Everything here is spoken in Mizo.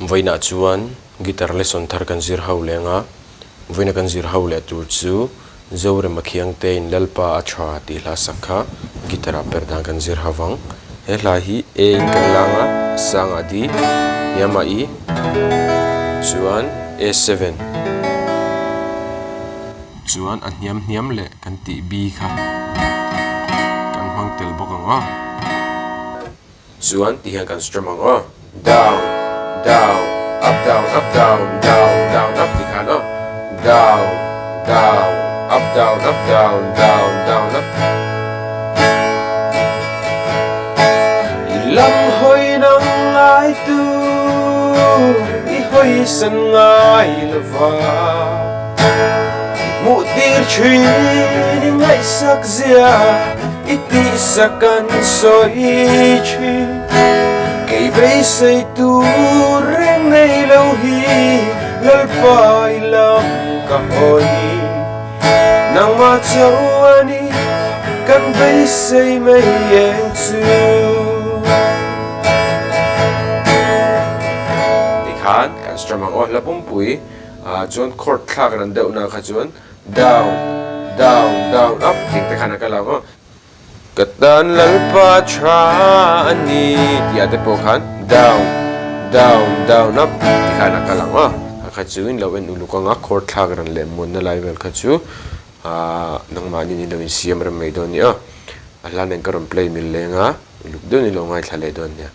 Vawiinah chuan guitar lesson thar kan zir ho leng a, vawiina kan zir ho leh tur chu Zorema Khiangtein Lalpa a tha tih hla sak kha guitar ah per dan kan zir ho vang. He hla hi A in kan lang a, sangah D, hniamah E, chuan A7. Chuan a hniam hniam leh kan tih B kha kan hmang tel bawk ang aw. Chuan ti hian kan strum ang aw. Down, down, up down, up down, down, down, up ti khan aw. Down, down, up down, up down, down, down, up. I lam hawi nang ngai tu, i hawi san ngai lova. Hmuh tir thin i ngaihsak zia i tihsak an sawi thin. Kei beisei tur reng nei lo hi Lalpa i lam ka hawi. Nangmah chauh a ni kan beisei mai eng chu. Tikhan kan strum ang aw hla pumpui. Ah chuan chord thlak ran deuh na kha chuan down down down up tih te khan a kal ang aw. Ka tan Lalpa tha a ni tih ah te pawh khan down down down up tih khan a kal ang aw. A kha chu in lo en uluk ang a chord thlak ran leh muanna lai vel kha chu ah nangmahni in lo insiam rem mai dawn a ni aw. A hla nen ka rawn play mil leng a uluk deuhin i lo ngaithla leh dawn nia.